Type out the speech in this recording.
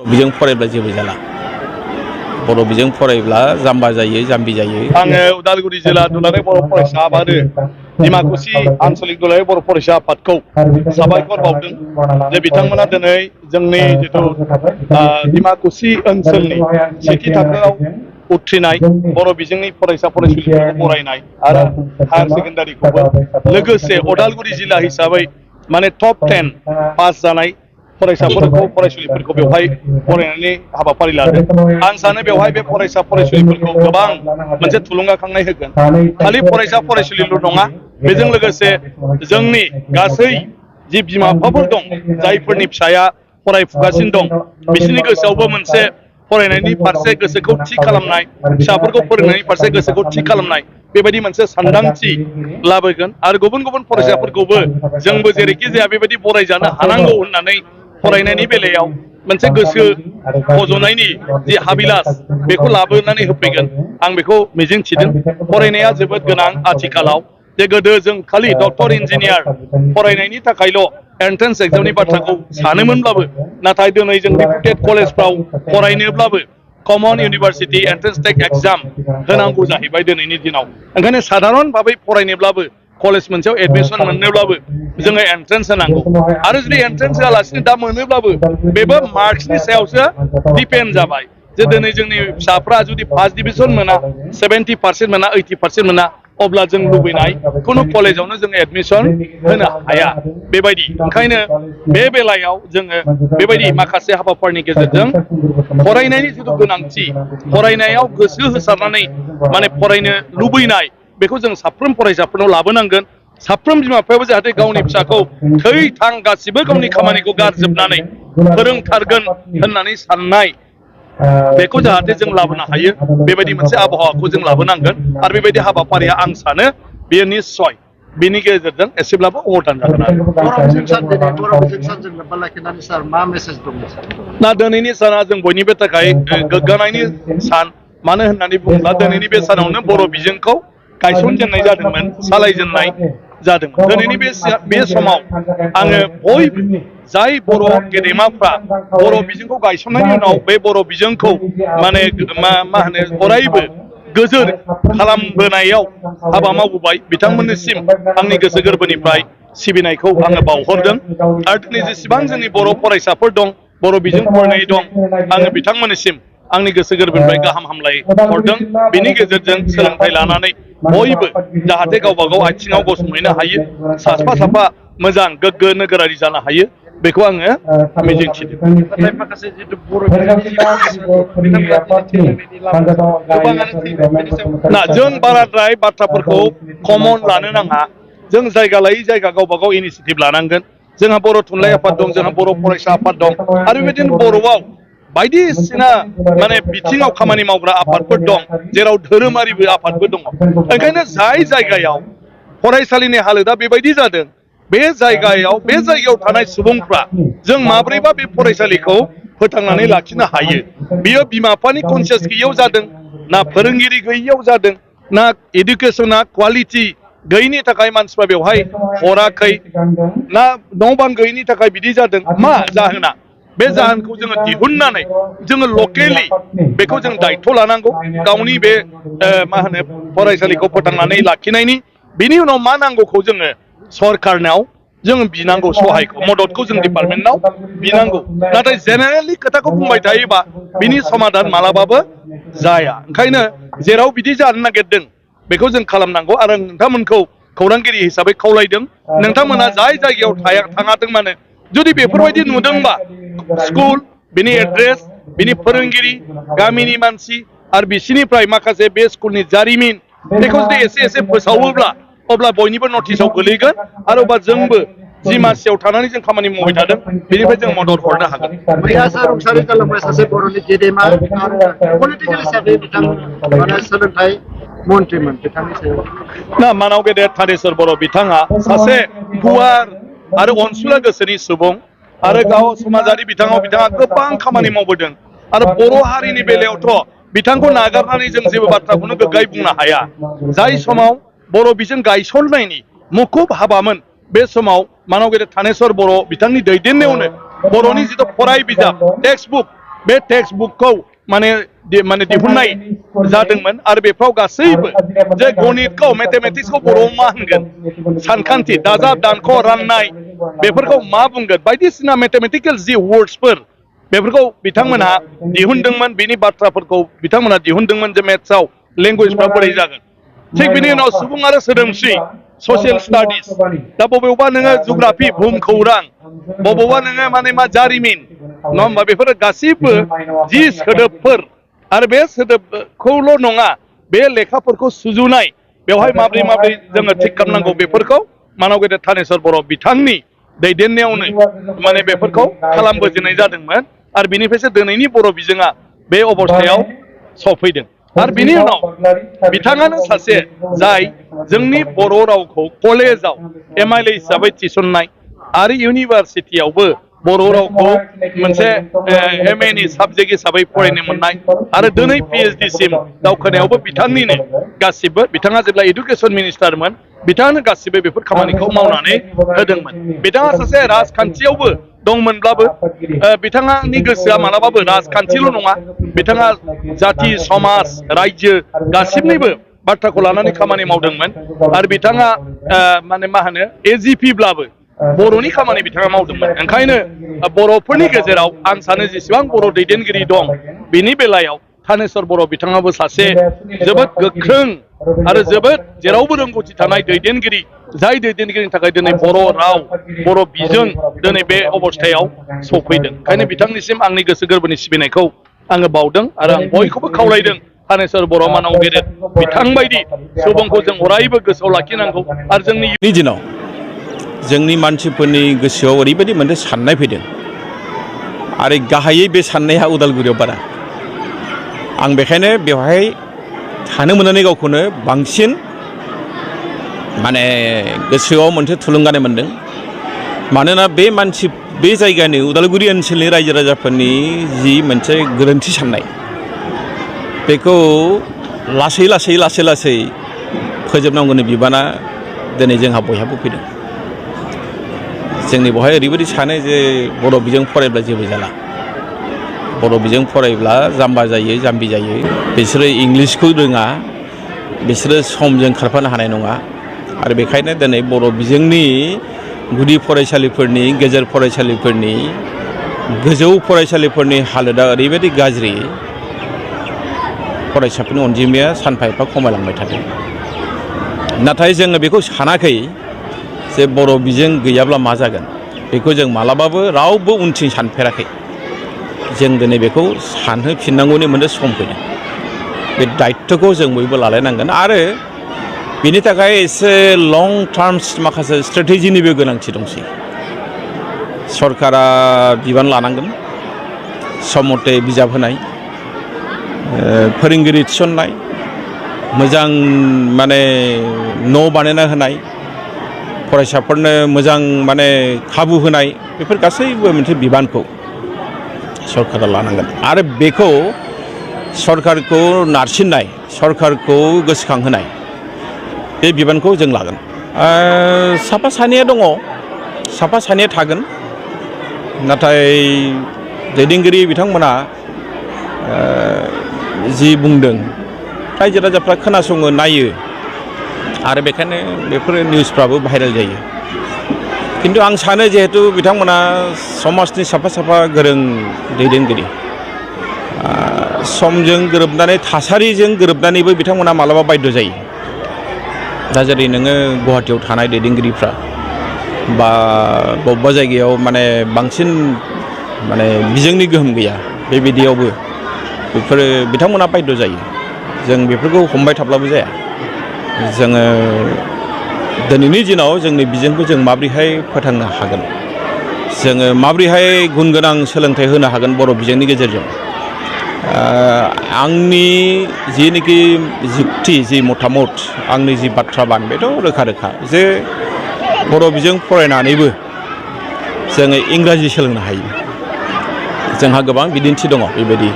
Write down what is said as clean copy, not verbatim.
बिजों फरायब्ला जेबो जाला बर' बिजों फरायब्ला जाम्बा जायो जाम्बि जायो। आङो उदालगुरि जिल्ला दुलाराय बर' फरायसा आफाद आरो डिमाकुसि आन्चलिक दुलाराय बर' फरायसा आफादखौ साबायखर बावदों जे बिथांमोना दिनै जोंनि जिथु डिमाकुसि ओनसोलनि सेथि थाखोआव उथ्रिनाय बर' बिजोंनि फरायसा फरायसुलिफोरखौ बरायनाय आरो हायार सेकेन्डारिखौबो लोगोसे उदालगुरि जिल्ला हिसाबै माने टप 10 पास जानाय फरायसाफोरखौ फरायसुलिफोरखौ बेवहाय फरायनायनि हाबाफारि लादों। आं सानो बेवहाय बे फरायसा फरायसुलिफोरखौ गोबां मोनसे थुलुंगाखांनाय होगोन। खालि फरायसा फरायसुलिल' नङा, बेजों लोगोसे जोंनि गासै जि बिमा बिफाफोर दं जायफोरनि फिसाया फरायफुगासिनो दं बिसोरनि गोसोआवबो मोनसे फरायनायनि फारसे गोसोखौ थि खालामनाय, फिसाफोरखौ फोरोंनायनि फारसे गोसोखौ थि खालामनाय बेबायदि मोनसे सानदांथि लाबोगोन आरो गुबुन गुबुन फरायसाफोरखौबो जोंबो जेरैखि जाया बेबायदि बरायजानो हानांगौ होननानै फरायनायनि बेलायाव मोनसे गोसो फज'नायनि जि हाबिलास बेखौ लाबोनानै होफैगोन आं बेखौ मिजिंथिदों। फरायनाया जोबोद गोनां आथिखालाव जे गोदो जों खालि डक्टर इन्जिनियार फरायनायनि थाखायल' एन्ट्रेन्स एग्जामनि बाथ्राखौ सानोमोनब्लाबो नाथाय दिनै जों रिपुटेड कलेजफ्राव फरायनोब्लाबो कमन इउनिभार्सिटि एन्ट्रेन्स टेक एग्जाम होनांगौ जाहैबाय दिनैनि दिनाव। ओंखायनो साधारन भाबै फरायनोब्लाबो कलेज मोनसेयाव एडमिसन मोननोब्लाबो जोङो एन्ट्रेन्स होनांगौ आरो जुदि एन्ट्रेन्स होआलासिनो दा मोनोब्लाबो बेबो मार्क्सनि सायावसो डिपेन्ड जाबाय जे दिनै जोंनि फिसाफ्रा जुदि फार्स्ट डिभिजन मोना 70% मोना 80% मोना अब्ला जों लुबैनाय खुनु कलेजावनो जों एडमिसन होनो हाया बेबायदि। ओंखायनो बे बेलायाव जोङो बेबायदि माखासे हाबाफारिनि गेजेरजों फरायनायनि जिथु गोनांथि फरायनायाव गोसो होसारनानै माने फरायनो लुबैनाय बेखौ जों साफ्रोम फरायसाफोरनाव लाबोनांगोन। साफ्रोम बिमा बिफायाबो जाहाथे गावनि फिसाखौ थै थां गासिबो गावनि खामानिखौ गारजोबनानै फोरोंथारगोन होननानै साननाय बेखौ जाहाथे जों लाबोनो हायो बेबायदि मोनसे आबहावाखौ जों लाबोनांगोन आरो बेबायदि हाबाफारिया आं सानो बेयो निस्सय बेनि गेजेरजों एसेब्लाबो अबदान जागोन आरो। ना दिनैनि साना जों बयनिबो थाखाय गोग्गानायनि सान। मानो होननानै बुङोब्ला दिनैनि बे सानावनो बर' बिजोंखौ गायसनजेननाय जादोंमोन, सालायजेननाय जादोंमोन। दिनैनि बे समाव आङो बयबो जाय बर' गेदेमाफ्रा बर' बिजोंखौ गायसननायनि उनाव बे बर' बिजोंखौ माने मा होनो अरायबो गोजोर खालामबोनायाव हाबा मावबोबाय बिथांमोननिसिम आंनि गोसो गोरबोनिफ्राय सिबिनायखौ आङो बावहरदों आरो दिनै जेसेबां जोंनि बर' फरायसाफोर दं बर' बिजों फरायनाय दं आङो बिथांमोननिसिम आंनि गोसो गोरबोनिफ्राय गाहाम हामलाय हरदों। बेनि गेजेरजों सोलोंथाइ लानानै बयबो जाहाथे गावबा गाव आथिङाव गसंहैनो हायो, साफा साफा मोजां गोग्गो नोगोरारि जानो हायो बेखौ आङो मिजिंथिदों। ना जों बाराद्राय बाथ्राफोरखौ कमन लानो नाङा। जों जायगा लायै जायगा गावबा गाव इनिसियेटिभ लानांगोन। जोंहा बर' थुनलाइ आफाद दं, जोंहा बर' फरायसा आफाद दं आरो बेबायदिनो बर'आव बायदिसिना माने बिथिङाव खामानि मावग्रा आफादफोर दं जेराव धोरोमारिबो आफादबो दङ। ओंखायनो जाय जायगायाव फरायसालिनि हालोदा बेबायदि जादों बे जायगायाव थानाय सुबुंफ्रा जों माब्रैबा बे फरायसालिखौ फोथांनानै लाखिनो हायो। बियो बिमा बिफानि कनसियास गैयैयाव जादों ना फोरोंगिरि गैयैयाव जादों ना इडुकेसना क्वालिटि गैयैनि थाखाय मानसिफ्रा बेवहाय हराखै ना न' बां गैयैनि थाखाय बिदि जादों मा जाहोना बे जाहोनखौ जोङो दिहुननानै जोङो लकेलि बेखौ जों दायथ' लानांगौ गावनि बे मा होनो फरायसालिखौ फोथांनानै लाखिनायनि। बिनि उनाव मा नांगौखौ जोङो सरकारनाव जों बिनांगौ, सहायखौ मददखौ जों डिपार्टमेन्टनाव बिनांगौ। नाथाय जेनेरेलि खोथाखौ बुंबाय थायोबा बिनि समाधान मालाबाबो जाया। ओंखायनो जेराव बिदि जानो नागिरदों बेखौ जों खालामनांगौ आरो नोंथांमोनखौ खौरांगिरि हिसाबै खावलायदों नोंथांमोना जाय जायगायाव थाङाथों मानो जुदि बेफोरबायदि नुदोंबा स्कुल बिनि एड्रेस बिनि फोरोंगिरि गामिनि मानसि आरो बिसिनिफ्राय माखासे बे स्कुलनि जारिमिन बेखौ जुदि एसे एसे फोसावोब्ला अब्ला बयनिबो नटिसाव गोलैगोन आरो अब्ला जोंबो जि मासियाव थानानै जों खामानि मावबाय थादों बेनिफ्राय जों मदद हरनो हागोन। मैयासो रुंसारि जालांबाय सासे बर'नि गेदेमा आरो पलिटिकेल हिसाबै बिथां सोलोंथाइ मन्त्रिमोन बिथांनि सायाव ना मानाव गेदेर थानेस्वर बर' बिथाङा सासे गुवार आरो अनसुला गोसोनि सुबुं आरो गाव समाजारि बिथाङा गोबां खामानि मावबोदों आरो बर' हारिनि बेलायावथ' बिथांखौ नागारनानै जों जेबो बाथ्राखौनो गोग्गायै बुंनो हाया। जाय समाव बर' बिजों गायसननायनि मुखुब हाबामोन बे समाव मानाव गेदेर थानेस्वर बर' बिथांनि दैदेननायावनो बर'नि जिथु फराय बिजाब टेक्सट बुक बे टेक्स्ट बुकखौ माने दिहुननाय जादोंमोन आरो बेफ्राव गासैबो जे गणितखौ मेथामेटिक्सखौ बर'आव मा होनगोन सानखान्थि दाजाब दानख' राननाय बेफोरखौ मा बुंगोन बायदिसिना मेथामेटिकेल जि वर्ड्सफोर बेफोरखौ बिथांमोनहा दिहुनदोंमोन बिनि बाथ्राफोरखौ बिथांमोनहा दिहुनदोंमोन जे मेथ्सआव लेंगुवेजफ्रा बोरै जागोन थिग बिनि उनाव सुबुं आरो सोदोमस्रि ससियेल स्टाडिज दा बबेयावबा नोङो जुग्राफि भुमखौरां बबेयावबा नोङो माने मा जारिमिन नङा होमबा बेफोरो गासिबो जि सोदोबफोर आरो बे सोदोबखौल' नङा बे लेखाफोरखौ सुजुनाय बेवहाय माब्रै माब्रै जोङो थिग खालामनांगौ बेफोरखौ मानव गेदेर थानेश्वर बर' बिथांनि दैदेननायावनो माने बेफोरखौ खालामबोजेननाय जादोंमोन आरो बिनिफ्रायसो दिनैनि बर' बिजोङा बे अबस्थायाव सफैदों आरो बिनि उनाव बिथाङानो सासे जाय जोंनि बर' रावखौ कलेजाव MIL हिसाबै थिसननाय आरो इउनिभारसिटियावबो बर' रावखौ मोनसे MA नि साबजेक्ट हिसाबै फरायनो मोननाय आरो दिनै PhD सिम दावखोनायावबो बिथांनिनो गासिबो बिथाङा जेब्ला इडुकेसन मिनिस्टारमोन बिथाङानो गासिबो बेफोर खामानिखौ मावनानै होदोंमोन बिथाङा सासे राजखान्थियावबो दंमोनब्लाबो बिथाङानि गोसोआ मालाबाबो राजखान्थिल' नङा बिथाङा जाथि समाज रायजो गासिबनिबो बाथ्राखौ लानानै खामानि मावदोंमोन आरो बिथाङा माने मा होनो AGP ब्लाबो बर'नि खामानि बिथाङा मावदोंमोन ओंखायनो बर'फोरनि गेजेराव आं सानो जेसेबां बर' दैदेनगिरि दं बिनि बेलायाव थानेश्वर बर' बिथाङाबो सासे जोबोद गोख्रों आरो जोबोद जेरावबो रोंगौथि थानाय दैदेनगिरि जाय दैदेनगिरिनि थाखाय दिनै बर' राव बर' बिजों दिनै बे अबस्थायाव सफैदों ओंखायनो बिथांनिसिम आंनि गोसो गोरबोनि सिबिनायखौ आङो बावदों आरो आं बयखौबो खावलायदों थानेश्वर बर' मानव गेदेर बिथांबायदि सुबुंखौ जों अरायबो गोसोआव लाखिनांगौ आरो जोंनि दिनाव जोंनि मानसिफोरनि गोसोआव ओरैबायदि मोनसे साननाय फैदों आरो गाहायै बे साननाया उदालगुरियाव बारा आं बेखायनो बेवहाय थानो मोननानै गावखौनो बांसिन माने गोसोआव मोनसे थुलुंगानाय मोनदों मानोना बे जायगानि उदालगुरि ओनसोलनि रायजो राजाफोरनि जि मोनसे गोरोन्थि साननाय बेखौ लासै फोजोबनांगौनि बिबाना दिनै जोंहा बयहाबो फैदों जोंनि बेवहाय ओरैबायदि सानो जे बर' बिजों फरायब्ला जेबो जाला बर' बिजों फरायब्ला जाम्बा जायो जाम्बि जायो बिसोरो इंलिसखौ रोङा बिसोरो समजों खारफानो हानाय नङा आरो बेखायनो दिनै बर' बिजोंनि गुदि फरायसालिफोरनि गेजेर फरायसालिफोरनि गोजौ फरायसालिफोरनि हालोदा ओरैबायदि गाज्रि फरायसाफोरनि अनजिमाया सानफा एफा खमायलांबाय थादों नाथाय जोङो बेखौ सानाखै जे बर' बिजों गैयाब्ला मा जागोन बेखौ जों मालाबाबो रावबो उनथिं सानफेराखै जों दिनै बेखौ सानहोफिननांगौनि मोनसे सम फैदों बे दायित्वखौ जों बयबो लालायनांगोन आरो बेनि थाखाय एसे लं टार्म्स माखासे स्ट्रेटेजिनिबो गोनांथि दंसै सरकारा बिबान लानांगोन सम मथे बिजाब होनाय फोरोंगिरि थिसननाय मोजां माने न' बानायना होनाय फरायसाफोरनो मोजां माने खाबु होनाय बेफोर गासैबो मोनसे बिबानखौ सरकारा लानांगोन आरो बेखौ सरकारखौ नारसिननाय सरकारखौ गोसोखांहोनाय बे बिबानखौ जों लागोन साफा सानैया दङ साफा सानैया थागोन नाथाय दैदेनगिरि बिथांमोना जि बुंदों रायजो राजाफ्रा खोनासङो नायो आरो बेखायनो बेफोर निउसफ्राबो भाइरेल जायो खिन्थु आं सानो जिहेतु बिथांमोना समाजनि साफा गोरों दैदेनगिरि समजों गोरोबनानै थासारिजों गोरोबनानैबो बिथांमोना मालाबा बायद' जायो दा जेरै नोङो गुवाहाटियाव थानाय दैदेनगिरिफ्रा बा बबेबा जायगायाव माने बांसिन माने बिजोंनि गोहोम गैया बेबायदियावबो बेफोरो बिथांमोना बायद' जायो जों बेफोरखौ हमबाय थाब्लाबो जाया जोङो दिनैनि दिनाव जोंनि बिजोंखौ जों माबोरैहाय फोथांनो हागोन जोङो माबोरैहाय गुन गोनां सोलोंथाइ होनो हागोन बर' बिजोंनि गेजेरजों आंनि जिनिखि जुक्ति जि मतामत आंनि जि बाथ्रा बान बेथ' रोखा जे बर' बिजों फरायनानैबो जोङो इंराजि सोलोंनो हायो जोंहा गोबां बिदिन्थि दङ बेबायदि